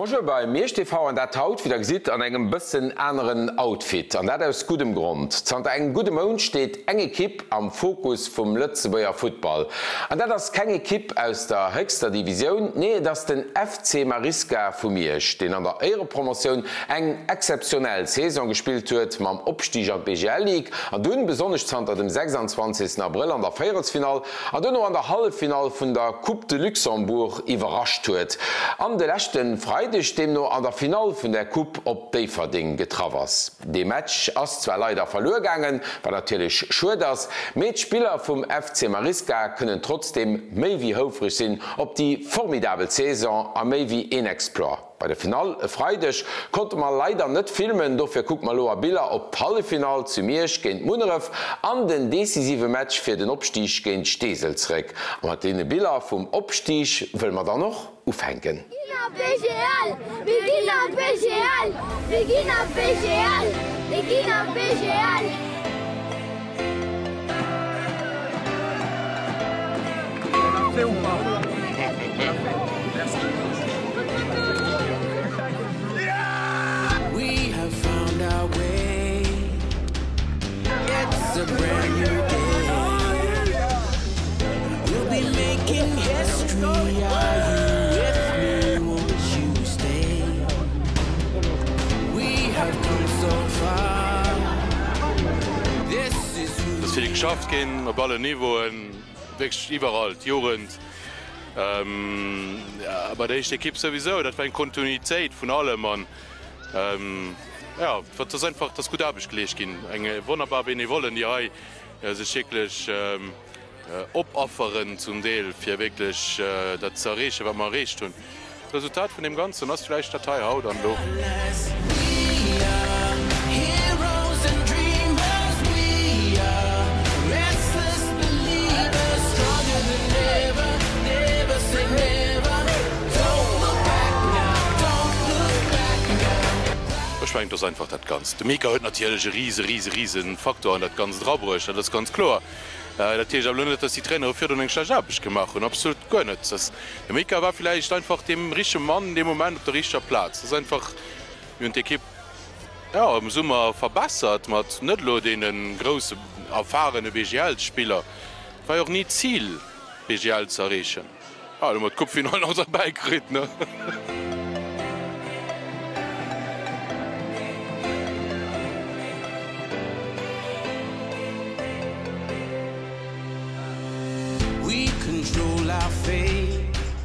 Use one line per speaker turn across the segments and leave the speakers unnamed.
Bonjour bei Miersch TV an dat haut, wéi der gesitt, an engem bëssen aneren Outfit. An dat aus guddem Grond. Zanter engem gudde Mount steet eng Ekipp am Fokus vum Lëtzebuerger Futtball. An dat ass keng Ekipp aus der héchster Divisioun, nee et ass den FC Marisca vu Miersch, deen an der Éierepromotioun eng exzeptionell Saison gespillt huet mam Opstig an d'BGL Ligue an dunn, besonnesch zanter dem 26 Abrëll an der Véierelsfinall an duerno an der Halleffinall vun der Coupe de Luxembourg iwwerrascht huet an de leschte Freideg deemno an der Finall vun der Coupe op Déifferdeng getraff ass. Dee Match ass zwar leider verluer gaangen, wat natierlech schued ass, mee d'Spiller vum FC Marisca kënnen trotzdeem méi wéi houfreg sinn op déi formidabel Saison a méi wéi een Exploit. Bei der Finall e Freideg konnte mer leider net filmen, dofir kucke mer elo a Biller op d'Halleffinall zu Miersch géint Munneref an den decisive Match fir den Opstig géint Steesel zeréck. A mat deene Biller vum Opstig wëlle mer dann och ufänken.
Ginn a BGL! Mir ginn a BGL! Mir ginn a BGL! Mir ginn a BGL!
Et ass vill geschafft ginn op allen Niveauen, wierklech iwwerall, d'Jugend, bei der éischter Ekipp souwisou. Dat war eng Kontinuitéit vun allem an jo, et ass einfach, et ass gutt Aarbecht geleescht ginn. Eng wonnerbar Benevollen, déi hei sech wierklech Opafferen zum Deel, fir wierklech dat ze erreechen, wat mer erreecht hunn. D'Resultat vun deem Ganzen ass vläicht dat hei haut an elo. Ech mengen, et ass einfach dat Ganzt. De Mika huet natierlech e rise, rise, rise Faktor an dat Ganzt erabruecht, dat ass ganz kloer. Dat heescht awer elo net, dass déi Trainere virdrun eng schlecht Aarbecht gemaach hunn, absolut guer net. De Mika war villäicht einfach dee richtege Mann dee Moment op der richteger Plaz. Dat ass einfach, mir hunn d'Ekipp, jo, am Summer verbessert mat net elo deene grousse erfarene BGL-Spiller. Et war jo och ni d'Zil, d'BGL ze erreechen. Ah, elo hu mer d'Coupe-Finall nach derbäi kritt, ne?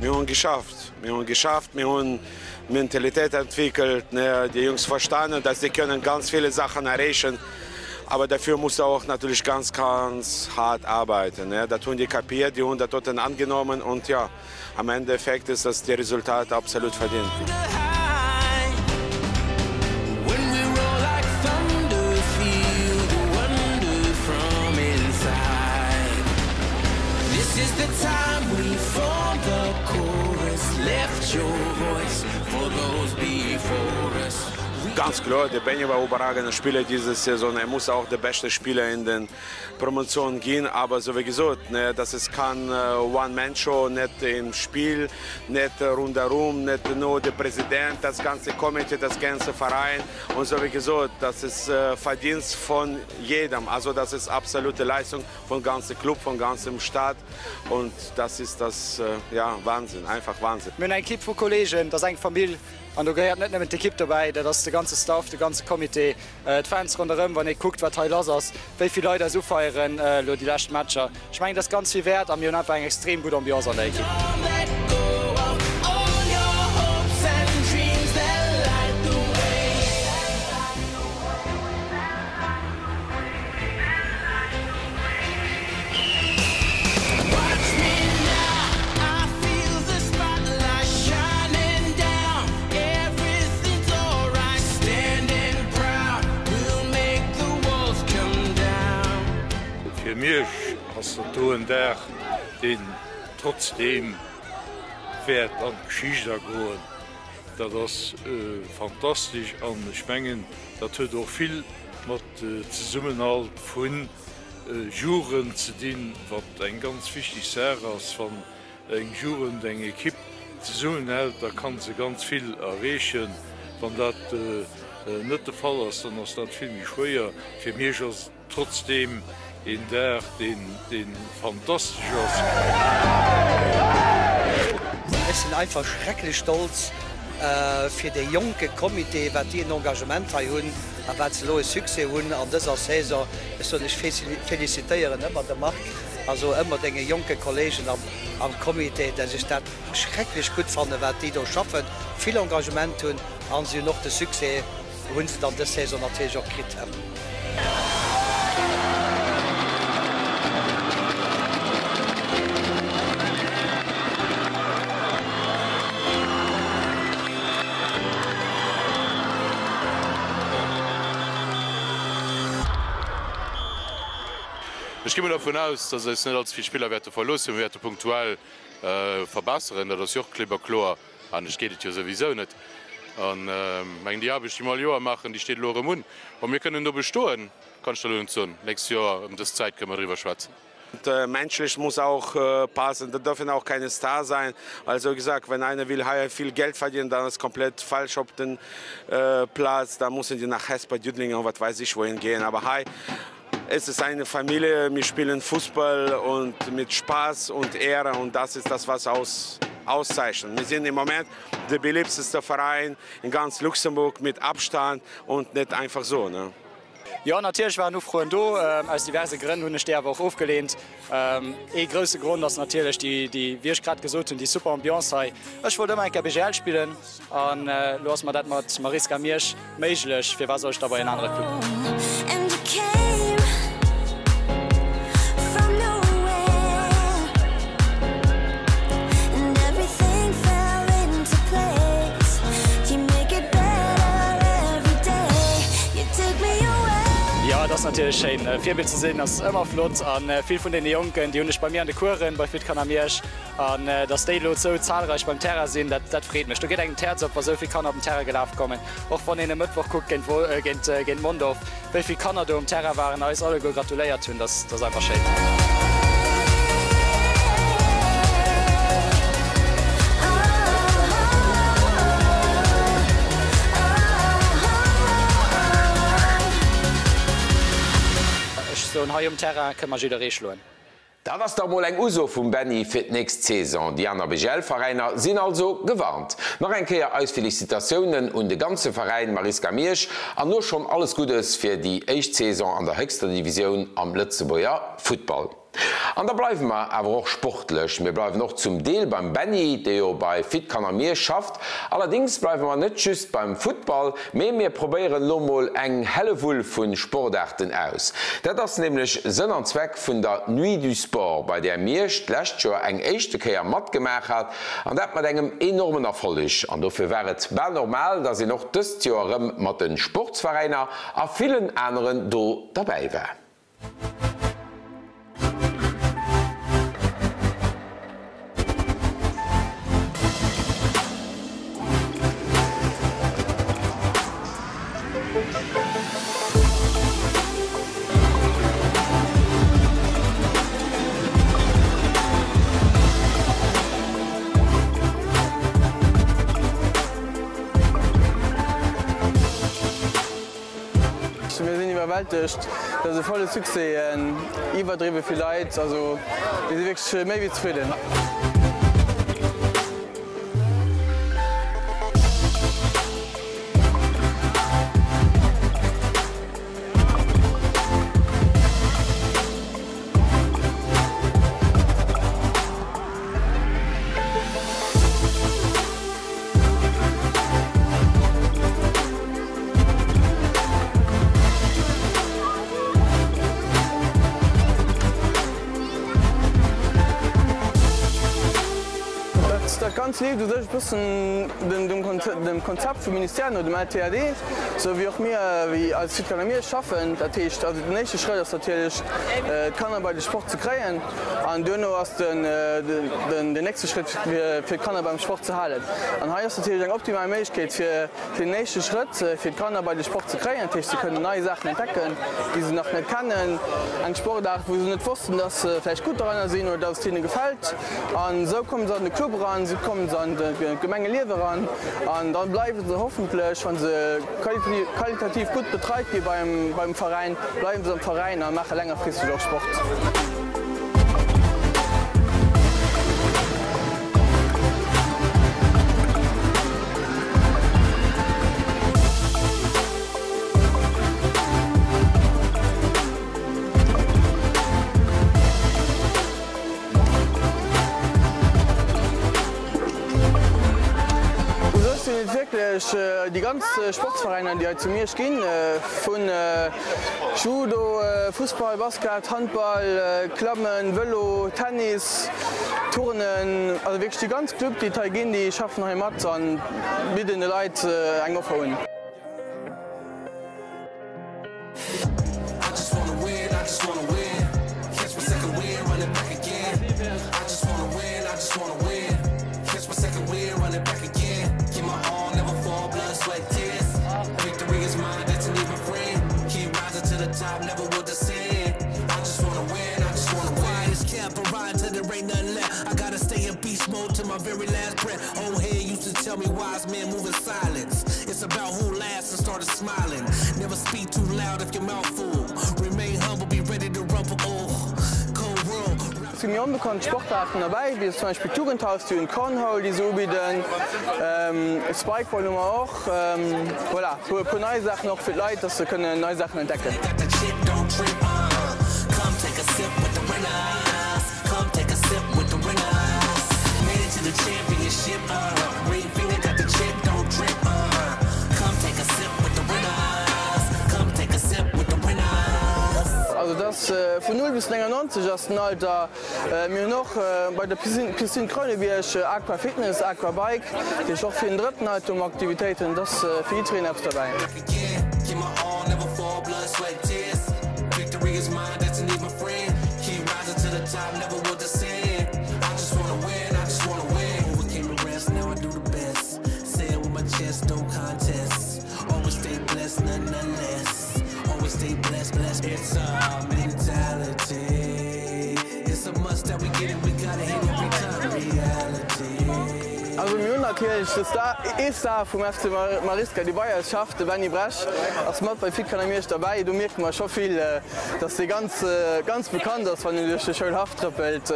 Mir hunn geschafft, mir hunn geschafft, mir hunn Mentalitéit entwickelt, ne, die Jungs verstanden, dass sie können ganz viele Sachen erreichen, aber dafür musst du auch natürlich ganz, ganz hart arbeiten. Ne. Dat hunn die kapiert, die hunn dat dort angenommen und ja, am Endeffekt ist das die Resultat absolut verdient. Ganz klar, der Benny war überragender Spieler diese Saison. Er muss auch der beste Spieler in den Promotion ginn, aber so wéi gesot, ne, das ist kein One-Man-Show, net im Spiel, net rundherum, net nur der Präsident, das ganze Komitee, das ganze Verein und so wéi gesot, das ist Verdienst von jedem, also das ist absolute Leistung von ganze Club, von ganzem Stadt und das ist das, ja, Wahnsinn, einfach Wahnsinn.
Mir hunn eng Equipe vu Kollegen, dat ass eng Famill an do gehéiert net nëmmen d'Equipe dobäi, dat ass de ganze Staff, de ganze Comité, d'Fans ronderëm. Wann ee kuckt, wat hei lass ass, wéi vill Leit eis ufeieren elo déi lescht Matcher, ech mengen, dat ass ganz vill wäert a mir hunn einfach eng extrem gutt Ambiance an der Equipe.
Fir Miersch ass dat do en Dag, deen trotzdeem wäert an d'Geschicht agoen. Dat ass fantastesch an ech mengen, dat huet och vill mat Zesummenhalt vu Jugend ze dinn, wat eng ganz wichteg Saach ass, wann eng Jugend, eng Ekipp. zesummenhält, da kann se ganz vill erreechen. Wann dat net de Fall ass, dann ass dat vill méi schwéier. Fir Miersch ass et trotzdeem een Dag, dee fantastesch ass.
Ech sinn einfach schrecklech stolz fir dee jonke Comité, wat déi en Engagement hei hunn a wat se elo e Succès hunn an dëser Saison. Ech soen, ech felicitéieren ëmmer de Marc a soe ëmmer denge jonke Kollegen am Comité, dass ech dat schrecklech gutt fannen, wat déi do schaffen, vill Engagement hunn a se hunn och de Succès hunn se dann dës Saison natierlech och kritt.
Ech gi mol dervun aus, dass eis net allze vill Spiller wäerte verloossen. Mir wäerte punktuell verbesseren, dat ass jo och klipp a kloer. Anescht geet et jo souwisou net. An mengen, déi Aarbecht, déi mer all Joer maachen, déi steet elo erëm un. Ob mir kënnen do bestoen, kann ech der elo net soen. Nächst Joer ëm dës Zäit kënne mer driwwer schwätzen.
Menschlich muss auch passen, da dürfen auch keine Star sein. Also gesagt, wenn einer will hei viel Geld verdienen, dann ist komplett falsch op den Platz, da müssen die nach Hesper, Düdlingen und wat weiß ich wohin gehen. Aber hei Es ist eine Familie, mir spielen Fußball und mit Spaß und Ehre und das ist das, was aus, auszeichnet. Wir sind im Moment der beliebteste Verein in ganz Luxemburg mit Abstand und net einfach so. Ne?
Jo, natierlech waren Ufroen do. Aus diverse Grënn hunn ech déi awer och ofgeleent. Ee grousse Grond ass natierlech déi, déi, wéi ech grad gesot hunn, déi super Ambiance hei. Ech wollt ëmmer eng Kéier BGL spillen. An elo ass mer dat mat Mariska Miersch méiglech, firwat soll ech da bei en anere Club? Jo, et ass natierlech schéin. Virbild ze sinn ass ëmmer flott a vill vun deene Jonken, déi hunn ech bei mir an de Coursen bei Fit Kanner Miersch. An dass déi elo esou zahlreich beim Terrain sinn, dat, dat freet mech. Do geet engem d'Häerz op, wa sou vill Kanner op den Terrain gelaf kommen. Och wann een e Mëttwoch kuckt géint, géint, géint Mondorf, wéi vill Kanner do um Terrain waren a eis alleguer gratuléiert hunn, dat, dat ass einfach schéin. Ech soen, hei um Terrain kënne mer jidderee schloen.
Dat ass da mol eng Uso vum Benny fir d'nächst Saison. Déi aner BGL-Veräiner sinn also gewarnt. Nach eng Kéier eis Felicitatiounen un de ganze Veräin Marisca Miersch an lo schonn alles Guddes fir déi éischt Saison an der héchster Divisioun am Lëtzebuerger Futtball. An da bleiwe mer awer och sportlech. Mir bleiwen och zum Deel beim Benny, dee jo bei Fit Kanner Miersch schafft. Allerdings bleiwe mer net just beim Futtball, mee mir probéieren elo mol eng Hellewull vu Sportaarten aus. Dat ass nämlech Sënn an Zweck vun der Nuit du Sport, bei där Miersch d'lescht Joer eng éischte Kéier matgemaach hat, an dat mat engem enormen Erfolleg. An dofir war et bal normal, dass een och dëst Joer erëm mat de Sportsveräiner a villen aneren do derbäi war.
Mir sinn iwwerwältegt, dat ass e volle Succès, iwwerdriwwe vill Leit, also mir si wierklech méi wéi zefridden. Dat Ganzt leeft u sech e bëssen dem Konzept vum Ministère no, dem LTAD, sou wéi och mir wéi als Südkanner mir schaffen. Dat heescht, also den éischte Schrëtt ass natierlech d'Kanner bei de Sport ze kréien an duerno ass den nächste Schrëtt fir d'Kanner beim Sport ze halen. An hei ass natierlech eng optimal Méiglechkeet fir den éischte Schrëtt fir d'Kanner bei de Sport ze kréien, dat heescht se kënnen nei Saachen entdecken, déi se nach net kennen, eng Sportaart wou se net wossten, dass se vläicht gutt doranner sinn oder dass et hinne gefält. An esou kommen se an de Club eran, se. Kommen se an d'Gemengeliewe eran an da bleiwe se hoffentlech, wa se qualitativ gutt betreit gi beim Veräin, bleiwe se am Veräin a maache längerfristeg och Sport. U sech sinn et wierklech déi ganz Sportsveräiner, déi hei zu Miersch ginn, vu Judo, Fussball, Basket, Handball, Klammen, Vëlo, Tennis, Turnen, also wierklech déi ganz Club, déi et hei ginn, déi schaffen hei mat a bidden de Leit eng Offer un. Et si méi onbekannt Sportaarten derbäi, wéi zum Beispill d'Jugendhaus, déi hunn Cornhole, déi se ubidden, Spikeball hu mer och. Voilà, e puer nei Saachen och fir d'Leit, dass se kënnen nei Saachen entdecken. Also et ass vun 0 bis 99 ass den Alter. Mir hunn och bei der Piscine Kreunebierg Aqua Fitness, Aqua Bike, dat heescht och fir den drëtten Alter hu mer Aktivitéiten. Et ass fir jiddwereen eppes derbäi. Also mir hunn natierlech de Star, ee Star vum FC Marisca, dee bei eis schafft, de Benny Bresch ass mat bei Fit Kanner Miersch derbäi. Do mierke mer scho vill, dass dee ganz, ganz bekannt ass, wann en duerch de Schoulhaff trëppelt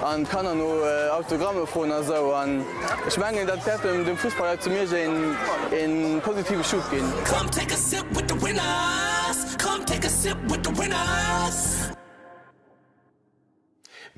an d'Kanner no Autogramme froen a sou. An ech mengen, dat wäert dem Fussball hei zu Miersch een positive Schub ginn.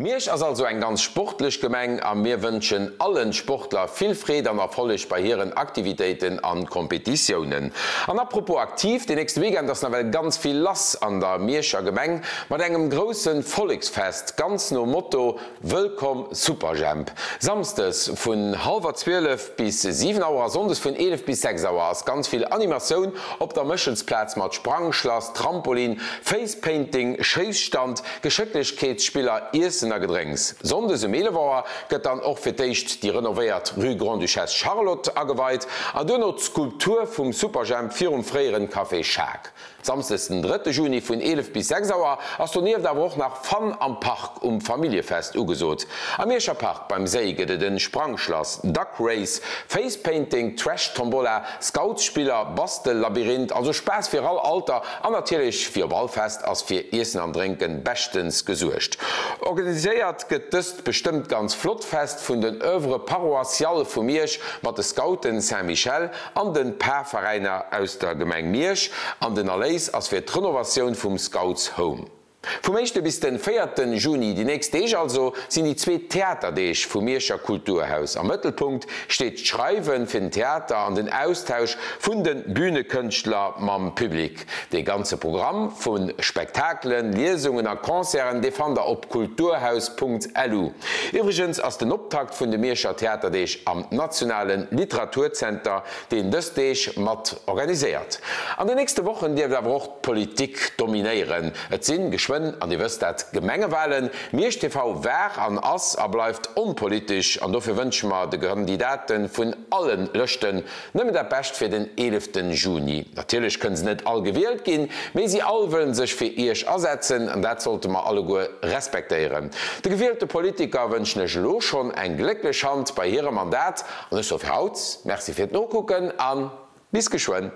Miersch ass also eng ganz sportlech Gemeng a mir wënschen allen Sportler vill Freed an Erfolleg bei hiren Aktivitéiten an Kompetitiounen. An apropos aktiv, den nächste Weekend ass nawell ganz vill lass an der Mierscher Gemeng mat engem groussen Volleksfest, ganz nom Motto Wëllkomm Superjhemp. Samsdes vun hallwer 12 bis 7 Auer a Sonndes vun 11 bis 6 Auer ass ganz vill Animatioun op der Méchelsplaz mat Sprangschlass, Trampolin, Facepainting, Schéisstand, Geschécklechkeetsspiller, Iessen a Gedrénks. Sonndes um 11 Auer gëtt dann och fir d'éischt déi renovéiert Rue Grande-Duchesse Charlotte ageweit an duerno d'Skulptur vum Superjhemp virum fréieren Café Schaack. Samsdes den drëtte Juni vun 11 bis 6 Auer ass donieft awer och nach Fun am Park um Familljefest ugesot. Am Mierscher Park beim Séi gëtt et en Sprangschlass, Duck Race, Face Painting, Trash Tombola, Scoutsspiller, Bastellabyrinth, also Spaass fir all Alter an natierlech wéi op all Fest ass fir Iessen an Drénken beschtens gesuergt. Organiséiert gëtt dëst bestëmmt ganz flott Fest vun den Oeuvres paroissiales vu Miersch mat de Scouten Saint-Michel an den Parveräiner aus der Gemeng Miersch an den Erléis ass fir d'Renovatioun vum Scouts Home. Vum éischte bis den véierten Juni, déi nächst Deeg also, sinn déi zweet Theaterdeeg vum Mierscher Kulturhaus. Am Mëttelpunkt steet d'Schreiwen fir den Theater an den Austausch vun de Bühnekënschtler mam Public. Dee ganze Programm vu Spektakelen, Liesungen a Concerten, dee fannt der op kulturhaus.lu. Iwwregens ass den Optakt vun de Mierscher Theaterdeeg am Nationale Literaturzenter, deen dës Deeg mat organiséiert. An den nächste Wochen dierft awer och d'Politik dominéieren. Et si geschwënn. geschwënn, an Dir wësst dat, Gemengewalen. Miersch TV war an ass a bleift onpolitesch an dofir wënsche mer de Kandidate vun alle Lëschten nëmmen dat Bescht fir den 11 Juni. Natierlech kënne se net all gewielt ginn, mee si all wëllen sech fir Iech asetzen an dat sollte mer alleguer respektéieren. De gewielte Politiker wënschen ech elo schonn eng glécklech Hand bei hirem Mandat an ech soe fir haut Merci fir d'Nokucken a bis geschwënn.